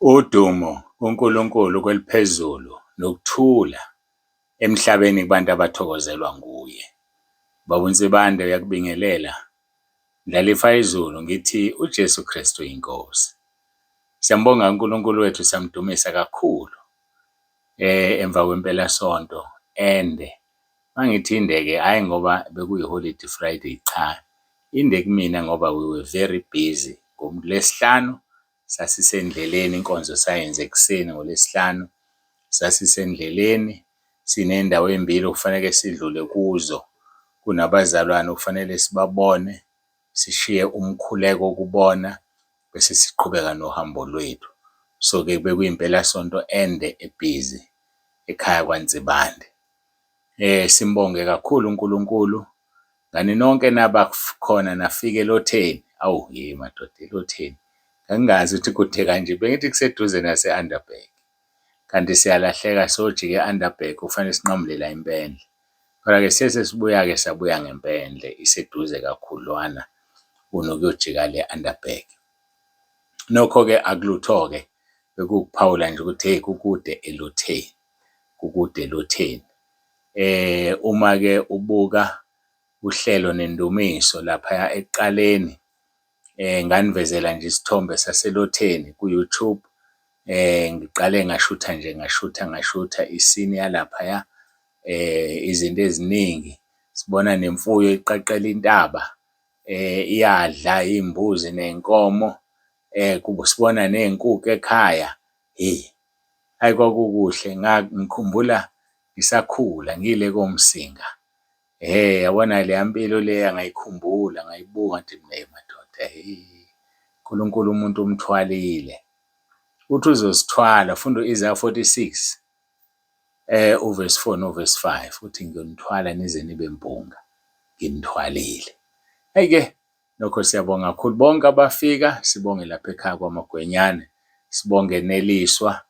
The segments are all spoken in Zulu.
Udumo kuNkulunkulu kweliphezulu nokuthula emhlabeni kubantu abathokozelwa nguye. Baba uNsibande uyakubingelela, Ndlalifa yezulu ngithi uJesu Kristu inkosi. Siyambonga uNkulunkulu wethu, siyamdumisa kakhulu emva kwempelasonto ende. Mangithi inde-ke hhayi ngoba bekuyiholidi Friday, cha, inde kumina ngoba we were very busy. NgoLwesihlanu sasisendleleni, inkonzo sayenza ekuseni ngoLwesihlanu, sasisendleleni siney'ndawo ey'mbili okufaneke sidlule kuzo, kunabazalwane okufanele sibabone, sishiye umkhuleko kubona bese siqhubeka nohambo lwethu. So-ke bekuyimpelasonto ende ebhizi ekhaya kwaNsibande. Simbonge kakhulu uNkulunkulu ngani nonke naba khona nafika eLotheni, awu ye madoda eLotheni, ngangingazi ukuthi kude kanje, bengithi kuseduze nase-Underberg, kanti siyalahleka sojika e-Underberg kufanele sinqamule la eMpendle. Kodwa-ke sithe sesibuya-ke sabuya ngempendle, iseduze kakhudlwana kunokuyojika le e-Underberg. Nokho-ke akulutho-ke, bekuwukuphawula nje ukuthi hheyi kukude eLotheni, kukude eLotheni. Uma-ke ubuka uhlelo nendumiso laphaya ekuqaleni, nganivezela nje isithombe saseLotheni ku-YouTube. Ngiqale ngashutha nje ngashutha ngashutha isini yalaphaya, izinto eziningi, sibona nemfuyo iqaqela intaba, iyadla iy'mbuzi ney'nkomo, sibona ney'nkukhu ekhaya, hheyi, hhayi kwakukuhle ngikhumbula ngisakhula ngile koMsinga. Ehhe, yabona leya mpilo leya ngayikhumbula ngayibuka ngathi mina hheyi madoda hhe, uNkulunkulu umuntu umthwalile. Uthi uzosithwala, funda u-Isaya 46 uvesi 4 novesi 5, uthi ngiyonithwala nize nibe mpunga, nginithwalile. Hhayi-ke Nokho siyabonga kakhulu bonke abafika, sibonge lapha ekhaya kwaMagwenyane, sibonge Neliswa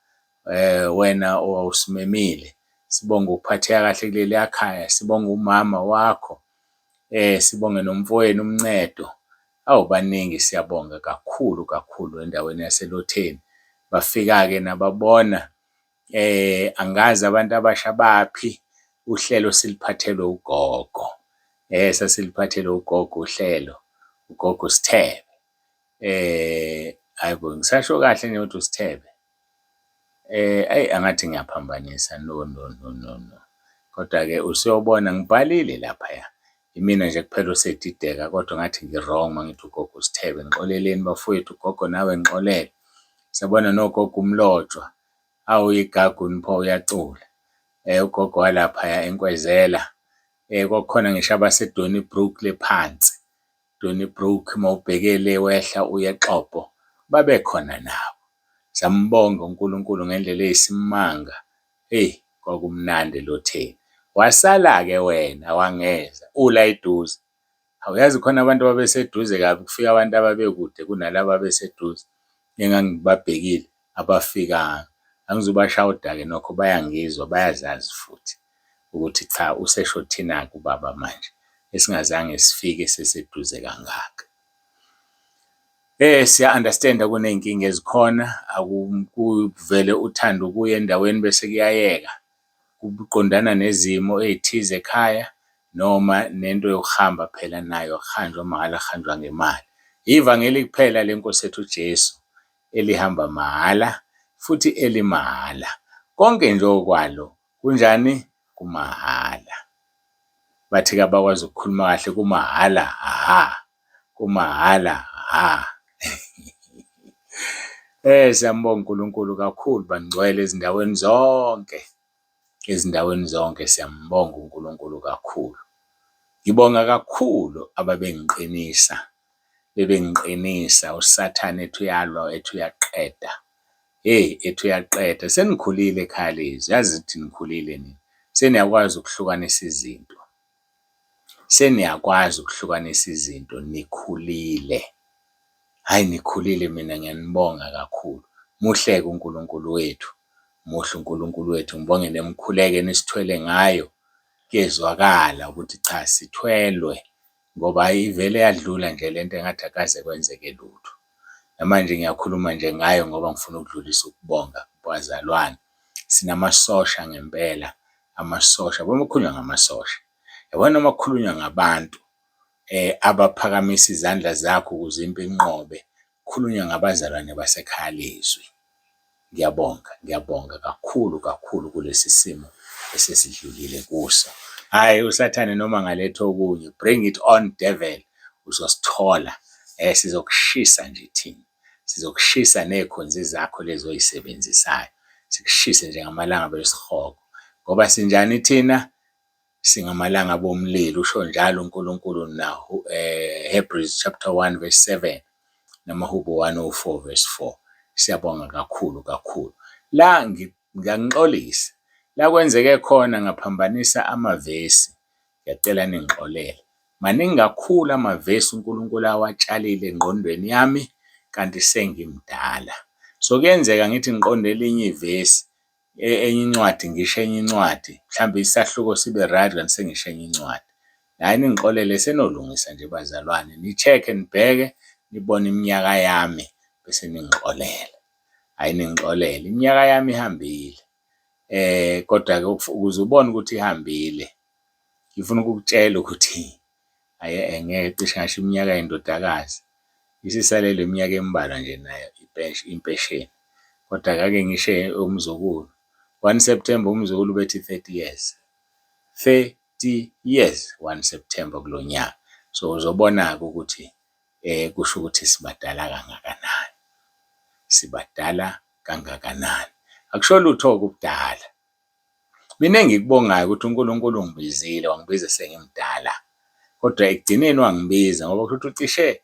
wena owawusimemile, sibonge ukuphatheka kahle kuleliya khaya, sibonge umama wakho, sibonge nomfowenu uMncedo. Awu baningi siyabonga kakhulu kakhulu endaweni yaseLotheni. Bafika-ke nababona Angazi abantu abasha baphi, uhlelo siliphathelwe ugogo. Sasiliphathelwe ugogo uhlelo, ugogo uSithebe. Hhayi bo, ngisasho kahle nje ukuthi uSithebe? Eyi angathi ngiyaphambanisa, no no no no no, kodwa-ke usuyobona ngibhalile laphaya. Imina nje kuphela osedideka kodwa ngathi ngi-wrong uma ngithi ugogo uSithebe. Ngixoleleni bafowethu, gogo nawe ngixolele. Siyabona nogogo uMlotshwa. Awu igagu pho uyacula. Ugogo walaphaya eNkwezela. Kwakukhona ngisho abase-Donnybrook le phansi, Donnybrook mawubheke le wehla uye eXobho, babekhona nabo. Siyambonga uNkulunkulu ngendlela eyisimanga, eyi kwakumnandi eLotheni. Wasala-ke wena wangeza ula eduze. Hawu yazi khona abantu ababeseduze kabi, kufika abantu ababekude kunalaba ababeseduze engangibabhekile abafikanga. Angizubashawuda-ke nokho bayangizwa bayazazi futhi ukuthi cha usesho thina-ke ubaba manje esingazange sifike seseduze kangaka. Siya-understand-a kuney'nkinga ezikhona, akuvele uthande ukuya endaweni bese kuyayeka. Kuqondana nezimo ey'thize ekhaya noma nento yokuhamba phela nayo akuhanjwa mahhala kuhanjwa ngemali. Ivangeli kuphela leNkosi yethu uJesu elihamba mahhala futhi elimahhala. Konke nje okwalo kunjani? Kumahhala. Bathi-ke abakwazi ukukhuluma kahle kumahhala hha, kumahhala hha. Siyambonga uNkulunkulu kakhulu bangcwele ezindaweni zonke, ezindaweni zonke siyambonga uNkulunkulu kakhulu. Ngibonga kakhulu ababengiqinisa, bebengiqinisa uSathane ethi uyalwa ethi uyaqeda. Hheyi ethi uyaqeda, senikhulile ekhaya lezwi, yazi ukuthi nikhulile nina, seniyakwazi ukuhlukanisa izinto. Seniyakwazi ukuhlukanisa izinto, nikhulile. Hhayi nikhulile mina ngiyanibonga kakhulu. Muhle-ke uNkulunkulu wethu, muhle uNkulunkulu wethu, ngibonge nemikhuleko enisithwele ngayo. Kuyezwakala ukuthi cha sithwelwe ngoba hhayi ivele yadlula nje le nto engathi akukaze kwenzeke lutho. Namanje ngiyakhuluma nje ngayo ngoba ngifuna ukudlulisa ukubonga kubazalwane. Sinamasosha ngempela, amasosha, yabona uma kukhulunywa ngamasosha, yabona uma kukhulunywa ngabantu abaphakamisa izandla zakho ukuze impi inqobe, kukhulunywa ngabazalwane baseKhayalizwi. Ngiyabonga, ngiyabonga kakhulu kakhulu kulesi simo esesidlulile kuso. Hhayi uSathane noma angaletha okunye, bring it on devil, uzosithola. Sizokushisa nje thina, sizokushisa ney'khonzi zakho lezi oy'sebenzisayo, sikushise nje ngamalangabi esihogo. Ngoba sinjani thina? Singamalangabi omlilo, usho njalo uNkulunkulu Hebrews chapter 1 verse 7 namaHubo 104 verse 4. Siyabonga kakhulu kakhulu. La ngiyanixolisa, la kwenzeke khona ngaphambanisa amavesi, ngiyacela ningixolele. Maningi kakhulu amavesi uNkulunkulu awatshalile engqondweni yami kanti sengimdala. So kuyenzeka ngithi ngiqonde elinye ivesi enye incwadi ngisho enye incwadi, mhlawumbe isahluko sibe right kanti sengisho enye incwadi. Hhayi ningixolele senolungisa nje bazalwane, ni-check-e nibheke nibone iminyaka yami bese ningixolela. Hhayi ningixolele, iminyaka yami ihambile kodwa-ke ukuze ubone ukuthi ihambile, ngifuna ukukutshela ukuthi Hhayi ngeke cishe ngasho iminyaka yendodakazi, isisalelwe iminyaka embalwa nje nayo impesheni. Kodwa ake ngisho umzukulu, one September umzukulu ubethi 30 years, 30 years one September kulo nyaka. So uzobona-ke ukuthi kusho ukuthi sibadala kangakanani, sibadala kangakanani. Akusho lutho-ke ubudala. Mina engikubongayo ukuthi uNkulunkulu ungibizile, wangibiza sengimdala, kodwa ekugcineni wangibiza ngoba kusho ukuthi ucishe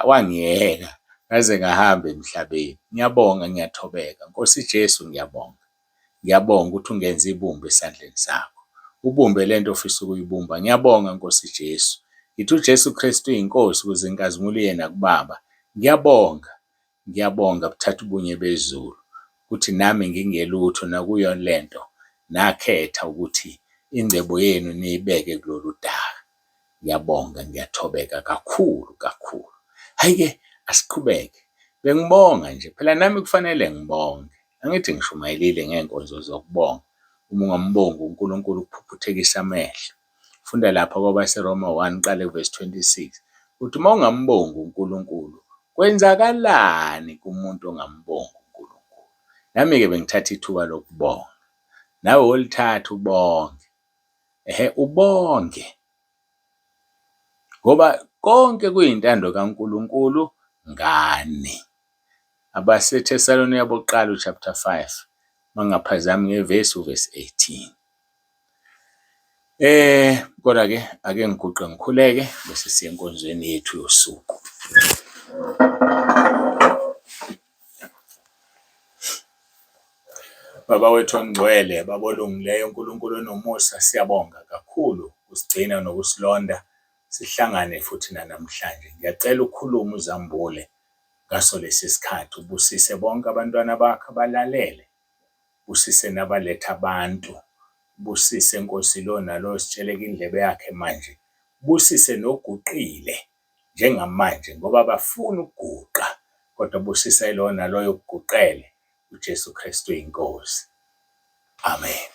wangiyeka ngaze ngahamba emhlabeni. Ngiyabonga, ngiyathobeka. Nkosi Jesu, ngiyabonga. Ngiyabonga ukuthi ungenze ibumba esandleni sakho. Ubumbe le nto ofisa ukuyibumba. Ngiyabonga, Nkosi Jesu. Ngithi uJesu Kristu uyiNkosi ukuze inkazimulo iye nakuBaba. Ngiyabonga. Ngiyabonga Buthathu Bunye Bezulu ukuthi nami ngingelutho nakuyo lento nakhetha ukuthi ingcebo yenu niyibeke kulolu daka. Ngiyabonga ngiyathobeka kakhulu kakhulu. Hhayi-ke asiqhubeke. Bengibonga nje phela nami kufanele ngibonge. Angithi ngishumayelile ngey'nkonzo zokubonga. Uma ungambongi uNkulunkulu ukuphuphuthekisa amehlo. Funda lapha kwabaseRoma 1 uqale kuvesi 26. Uthi uma ungambongi uNkulunkulu, kwenzakalani kumuntu ongambongi uNkulunkulu? Nami-ke bengithatha ithuba lokubonga. Nawe wolithatha ubonge. Ehhe, ubonge. Ngoba konke kuyintando kaNkulunkulu ngani. AbaseThesalonika bokuqala uchapter 5, mangingaphazami ngevesi uvesi 18. Kodwa ke ake ngiguqe ngikhuleke bese siya enkonzweni yethu yosuku. Baba wethu ongcwele, Baba olungileyo, uNkulunkulu onomusa, siyabonga kakhulu ukusigcina nokusilonda sihlangane futhi nanamhlanje. Ngiyacela ukhulume uzambule ngaso lesi sikhathi, ubusise bonke abantwana bakho abalalele. Busise nabaletha abantu, ubusise Nkosi lo nalo ositsheleka indlebe yakhe manje, ubusise noguqile njengamanje ngoba abafuni ukuguqa kodwa busisa yilowo naloyo okuguqele uJesu Kristu iNkosi. Amen.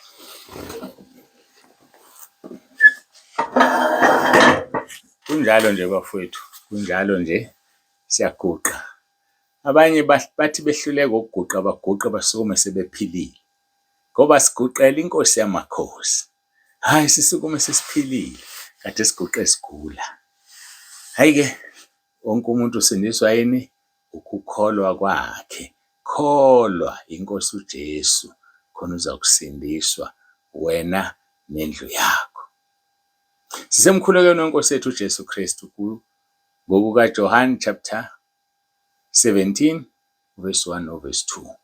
Kunjalo nje bafowethu, kunjalo nje siyaguqa. Abanye bathi behluleka ukuguqa baguqe basukume sebephilile ngoba siguqela iNkosi yamakhosi. Hhayi sisukume sesiphilile kade siguqe sigula. Hhayi-ke wonke umuntu usindiswa yini? Ukukholwa kwakhe. Kholwa iNkosi uJesu khona uzakusindiswa wena nendlu yakho. Sisemkhulekweni weNkosi yethu uJesu Kristu ngokukaJohane chapter 17 verse 1 no verse 2.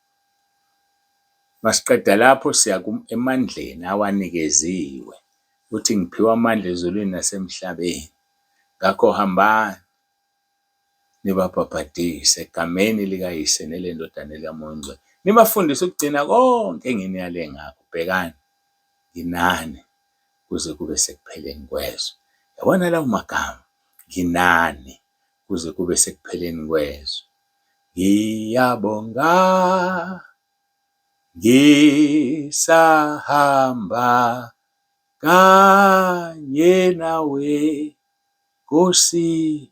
Masiqeda lapho siya emandleni awanikeziwe. Uthi ngiphiwe amandla ezulwini nasemhlabeni. Ngakho hambani nibabhabhadise egameni likaYise neleNdodana nelikaMoya oNgcwele. Nibafundise ukugcina konke enginiyale ngakho. Bhekani, nginani kuze kube sekupheleni kwezwe. Yabona lawo magama, nginani kuze kube sekupheleni kwezwe. Ngiyabonga ngisahamba kanye nawe Nkosi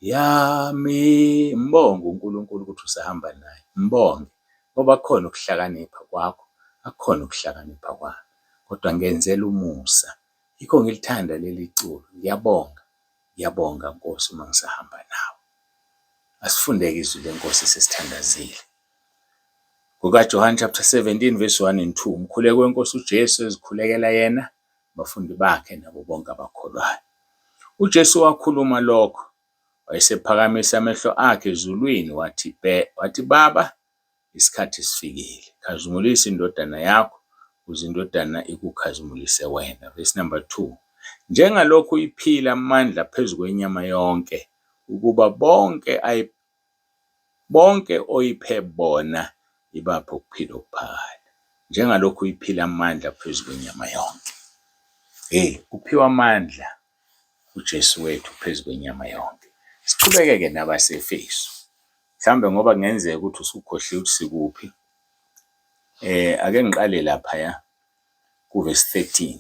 yami. Mbonge uNkulunkulu ukuthi usahamba naye, mbonge ngoba akukhona ukuhlakanipha kwakho, akukhona ukuhlakanipha kwami, kodwa ngenzela umusa. Yikho ngilithanda leli culo, ngiyabonga, ngiyabonga Nkosi uma ngisahamba nawe. Asifundeke izwi leNkosi sesithandazile. KukaJohane chapter 17 verse 1 and 2, umkhuleko weNkosi uJesu ezikhulekela yena, abafundi bakhe nabo bonke abakholwayo. UJesu wakhuluma lokho, wayesephakamisa amehlo akhe ezulwini wathi, wathi, Baba, isikhathi sifikile, khazimulisa iNdodana yakho, ukuze iNdodana ikukhazimulise wena. Verse number 2, njengalokhu uyiphile amandla phezu kwenyama yonke, ukuba bonke bonke oyiphe bona ibaphe ukuphila okuphakade, njengalokhu uyiphile amandla phezu kwenyama yonke. Hey, uphiwa amandla uJesu wethu phezu kwenyama yonke. Siqhubeke-ke nabaseEfesu. Mhlawumbe ngoba kungenzeka ukuthi usukhohliwe ukuthi sikuphi. Ake ngiqale laphaya kuvesi 13,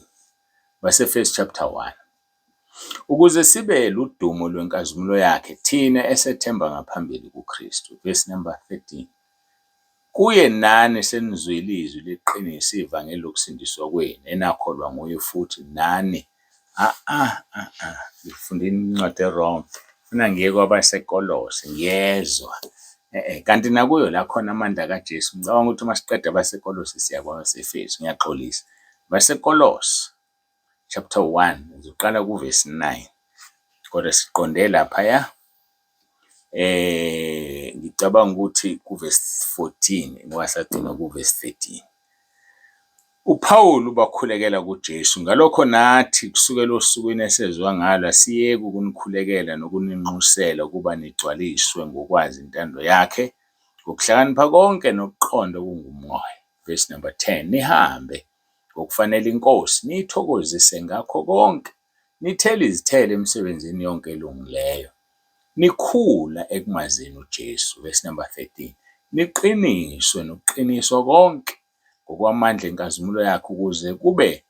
baseEfesu chapter 1. Ukuze sibe ludumo lwenkazimulo yakhe thina esethemba ngaphambili kuKristu. Verse number 13. Kuye nani senizwile izwi leqiniso ivangeli lokusindiswa kwenu enakholwa nguye futhi nani a ngifunda incwadi e-wrong funa ngiye kwabaseKolose ngiyezwa kanti nakuyo la khona amandla kaJesu ngicabanga ukuthi uma siqeda abaseKolose siya kwabaseEfesu ngiyaxolisa baseKolose chapter 1 ngizoqala kuvesi 9 kodwa siqonde laphaya ngicabanga ukuthi kuvesi 14 ngoba sagcina kuvesi 13. UPawulu bakhulekela kuJesu, ngalokho nathi kusukela osukwini esezwa ngalo asiyeki ukunikhulekela nokuninxusela ukuba nigcwaliswe ngokwazi intando yakhe ngokuhlakanipha konke nokuqonda okungumoya. Verse number 10, nihambe ngokufanele iNkosi, niyithokozise ngakho konke, nithele izithelo emisebenzini yonke elungileyo, nikhula ekumazini uJesu. Verse number 13, niqiniswe nokuqiniswa konke ngokwamandla enkazimulo yakhe ukuze kube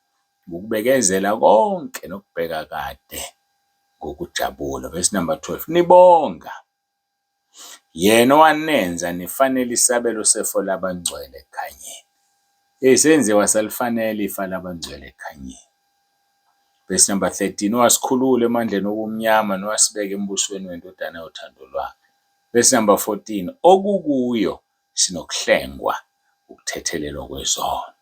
ngukubekezela konke nokubheka kade ngokujabula. Verse number 12, nibonga Yena owanenza nifanele isabelo sefo labangcwele ekukhanyeni. Hey, senziwa salifanele ifa labangcwele ekukhanyeni. Verse number 13, owasikhulula emandleni obumnyama nowasibeka embusweni weNdodana yothando lwakhe. Verse number 14, okukuyo sinokuhlengwa, ukuthethelelwa kwezono.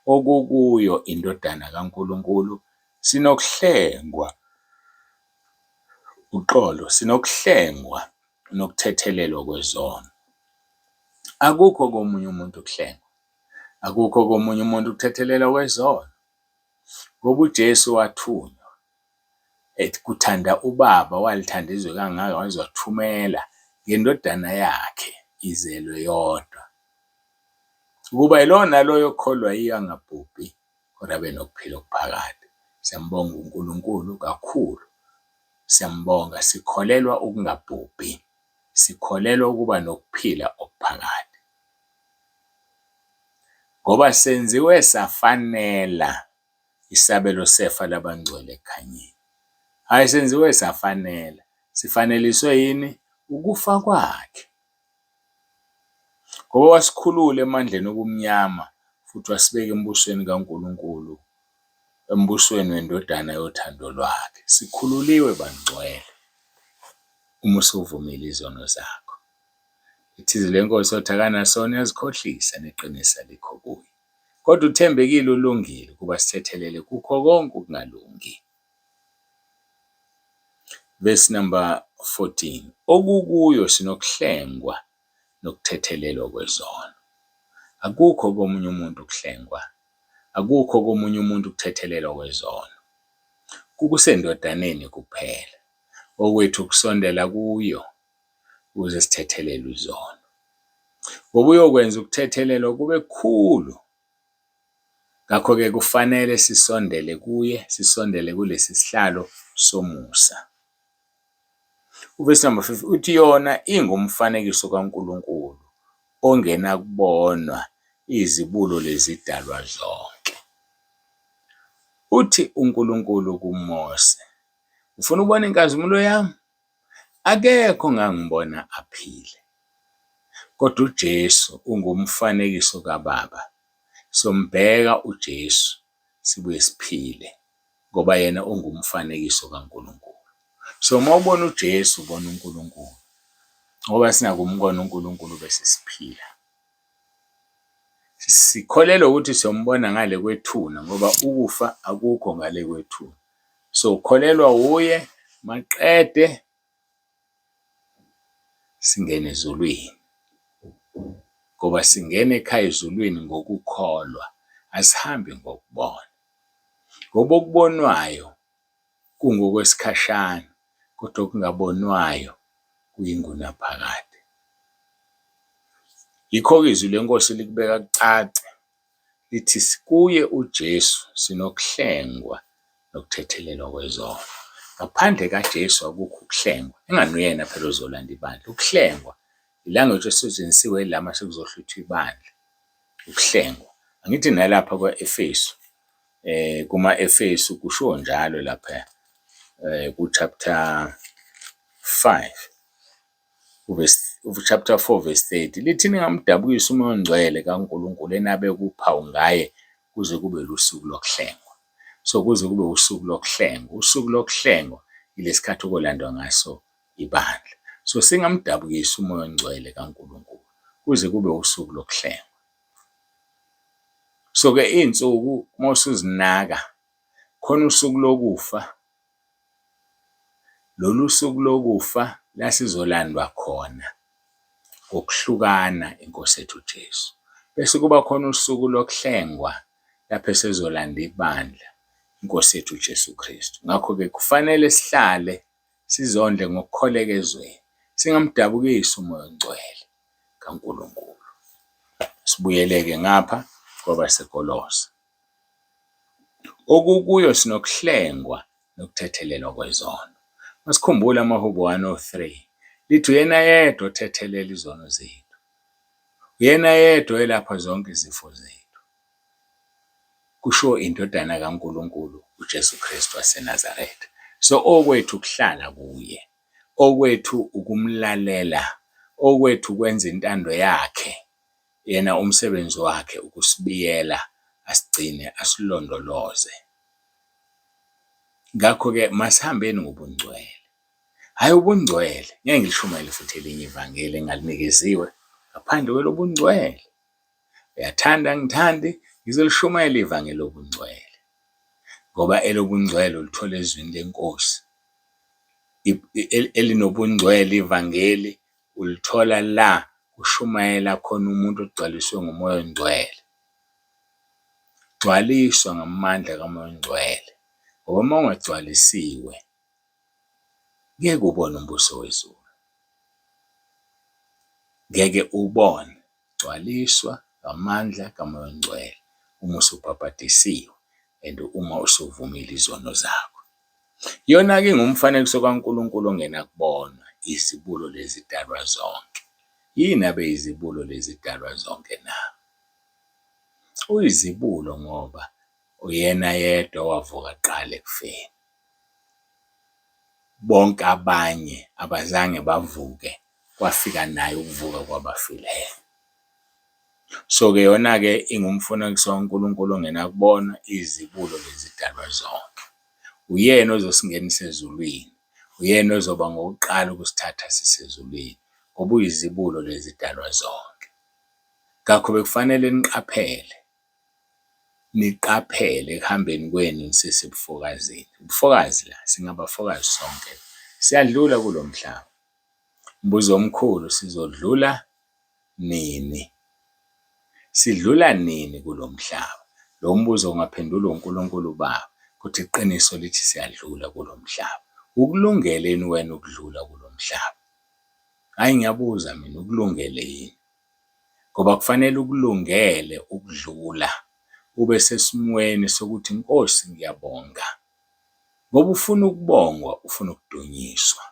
Okukuyo iNdodana kaNkulunkulu sinokuhlengwa, uxolo, sinokuhlengwa nokuthethelelwa kwezono. Akukho komunye umuntu ukuhlengwa, akukho komunye umuntu ukuthethelelwa kwezono, ngoba uJesu wathunywa ethi kuthanda uBaba walithanda izwe kangaka waze wathumela ngeNdodana yakhe izelwe yodwa, ukuba yilowo naloyo okholwa yiyo angabhubhi kodwa abe nokuphila okuphakade. Siyambonga uNkulunkulu kakhulu, siyambonga, sikholelwa ukungabhubhi, sikholelwa ukuba nokuphila okuphakade. Ngoba senziwe safanela isabelo sefa labangcwele ekukhanyeni. Hhayi senziwe safanela. Sifaneliswe yini? Ukufa kwakhe. Ngoba wasikhulula emandleni obumnyama futhi wasibeka embusweni kaNkulunkulu, embusweni weNdodana yothando lwakhe. Sikhululiwe bangcwele uma usuvumile izono zakho. Lithi izwi leNkosi othi akanasono uyazikhohlisa neqiniso alikho kuye. Kodwa uthembekile ulungile ukuba sithethelele kukho konke ukungalungi. Verse number 14, okukuyo sinokuhlengwa nokuthethelelwa kwezono. Akukho komunye umuntu ukuhlengwa, akukho komunye umuntu ukuthethelelwa kwezono. Kukusendodaneni kuphela. Okwethu ukusondela kuyo ukuze sithethelelwe izono. Ngoba uyokwenza ukuthethelelwa kube kukhulu. Ngakho-ke kufanele sisondele kuye, sisondele kulesi sihlalo somusa. Uvesi number 5 uthi yona ingumfanekiso kaNkulunkulu ongenakubonwa, izibulo lezidalwa zonke. Uthi uNkulunkulu kuMose, ufuna ukubona inkazimulo yami? Akekho ongangibona aphile. Kodwa uJesu ungumfanekiso kaBaba. Sombheka uJesu sibuye siphile ngoba yena ungumfanekiso kaNkulunkulu. So uma ubona uJesu ubona uNkulunkulu ngoba singakumbona uNkulunkulu bese siphila. Sikholelwa ukuthi siyombona ngale kwethuna ngoba ukufa akukho ngale kwethuna. So kholelwa wuye maqede singene ezulwini ngoba singena ekhaya ezulwini ngokukholwa, asihambi ngokubona. Ngoba okubonwayo kungokwesikhashana kodwa okungabonwayo kuyingunaphakade. Yikho-ke izwi leNkosi likubeka kucace lithi kuye uJesu sinokuhlengwa nokuthethelelwa kwezono. Ngaphandle kaJesu akukho ukuhlengwa. Engani uyena phela ozolanda ibandla. Ukuhlengwa ilanguage esetshenzisiwe la mase kuzohlwithwa ibandla. Ukuhlengwa. Angithi nalapha kwa-Efesu kuma-Efesu kushiwo njalo lapha ku-chapter 5 verse chapter 4 verse 30 lithi ningamdabukisi uMoya oNgcwele kaNkulunkulu enabeka uphawu ngaye kuze kube lusuku lokuhlengwa. So kuze kube usuku lokuhlengwa, usuku lokuhlengwa ilesikhathi okolandwa ngaso ibandla. So singamdabukisi uMoya oNgcwele kaNkulunkulu kuze kube usuku lokuhlengwa. So-ke iy'nsuku uma usuzinaka khona usuku lokufa, lolu suku lokufa la sizolandwa khona ngokuhlukana inkosi yethu uJesu. Bese kuba khona usuku lokuhlengwa lapho esezolanda ibandla inkosi yethu uJesu Kristu. Ngakho-ke kufanele sihlale sizondle ngokukholeka ezweni, singamdabukisi uMoya oNgcwele kaNkulunkulu. Sibuyele-ke ngapha kwabaseKolose. Okukuyo sinokuhlengwa nokuthethelelwa kwezono. Masikhumbule amaHubo 103 lithi uyena yedwa othethelela izono zethu. Uyena yedwa oyelapha zonke izifo zethu. Kusho iNdodana kaNkulunkulu uJesu Kristu waseNazaretha. So okwethu kuhlala kuye. Okwethu ukumlalela, okwethu ukwenza intando yakhe. Yena umsebenzi wakhe ukusibiyela, asigcine, asilondoloze. Ngakho-ke masihambeni ngobungcwele. Hhayi ubungcwele, ngeke ngilishumayele futhi elinye ivangeli engingalinikeziwe ngaphandle kwelobungcwele. Uyathanda angithandi, ngizolishumayela ivangeli lobungcwele. Ngoba elobungcwele ulithola ezwini leNkosi. Elinobungcwele ivangeli ulithola la kushumayela khona umuntu ogcwaliswe nguMoya oNgcwele. Gcwaliswa ngamandla kaMoya oNgcwele, ngoba uma ungagcwalisiwe ngeke ubone umbuso wezulu, ngeke uwubone. Gcwaliswa ngamandla kaMoya oNgcwele uma usubhabhadisiwe and uma usuvumile izono zakho. Yona-ke ingumfanekiso kaNkulunkulu ongenakubonwa, izibulo lezidalwa zonke. Yini abe izibulo lezidalwa zonke na? Uyizibulo ngoba uyena yedwa owavuka kuqala ekufeni. Bonke abanye abazange bavuke, kwafika naye ukuvuka kwabafileyo. So-ke yona-ke ingumfanekiso kaNkulunkulu ongenakubonwa, izibulo lezidalwa zonke. Uyena ozosingenisa ezulwini, uyena ozoba ngowokuqala ukusithatha sisezulwini, ngoba uyizibulo lezidalwa zonke. Ngakho bekufanele niqaphele, niqaphele ekuhambeni kwenu nisesebufokazini. Ubufokazi la, singabafokazi sonke, siyadlula kulo mhlaba. Umbuzo omkhulu, sizodlula nini? Sidlula nini kulo mhlaba? Lo mbuzo ungaphendulwa uNkulunkulu uBaba, kodwa iqiniso lithi siyadlula kulo mhlaba. Ukulungele yini wena ukudlula kulo mhlaba? Hhayi ngiyabuza mina, ukulungele yini? Ngoba kufanele ukulungele ukudlula, ube sesimweni sokuthi Nkosi ngiyabonga. Ngoba ufuna ukubongwa, ufuna ukudunyiswa.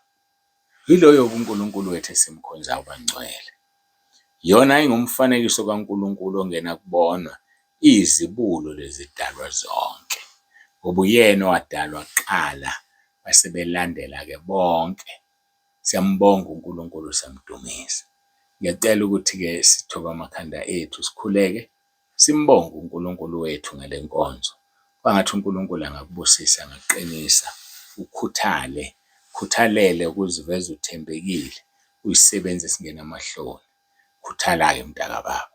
Yiloyo uNkulunkulu wethu esimkhonzayo bangcwele. Yona ingumfanekiso kaNkulunkulu ongenakubonwa, iyizibulo lezidalwa zonke. Ngoba uyena owadalwa kuqala, base belandela-ke bonke. Siyambonga uNkulunkulu, siyamdumisa. Ngiyacela ukuthi-ke sithobe amakhanda ethu sikhuleke, simbonge uNkulunkulu wethu ngale nkonzo. Kwangathi uNkulunkulu angakubusisa, angakuqinisa, ukhuthale, ukhuthalele ukuziveza uthembekile, uyisisebenzi esingenamahloni. Khuthala-ke mntakababa.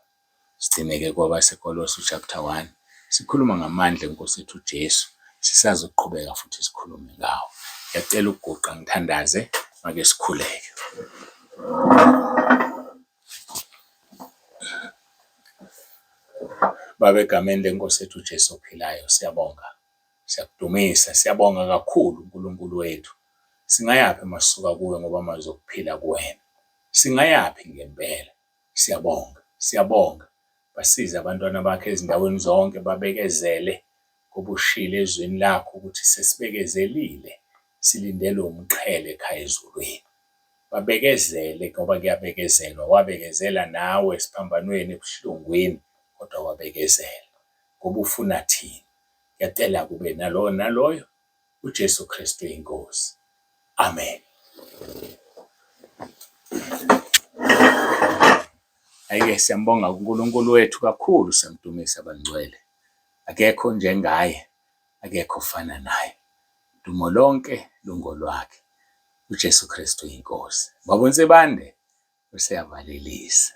Sigcine-ke kwabaseKolose chapter 1, sikhuluma ngamandla enkosi yethu uJesu, sisazoqhubeka futhi sikhulume ngawo. Ngiyacela ukuguqa ngithandaze, make sikhuleke. Baba, egameni lenkosi yethu uJesu ophilayo, siyabonga, siyakudumisa, siyabonga kakhulu uNkulunkulu wethu. Singayaphi uma sisuka kuwe ngoba amazwi okuphila kuwena? Singayaphi ngempela? Siyabonga, siyabonga. Basize abantwana bakho ezindaweni zonke babekezele ngoba ushilo ezwini lakho ukuthi sesibekezelile silindele umqhele ekhaya ezulwini. Babekezele ngoba kuyabekezelwa, wabekezela nawe esiphambanweni ebuhlungwini kodwa wabekezela ngoba ufuna thina. Ngiyacela kube nalowo naloyo uJesu Kristu iNkosi. Amen. Hhayi-ke siyambonga uNkulunkulu wethu kakhulu, siyamdumisa bangcwele. Akekho njengaye, akekho ofana naye. Dumo lonke lungolwakhe. uJesu Kristu iNkosi. Baba uNsibande useyavalelisa.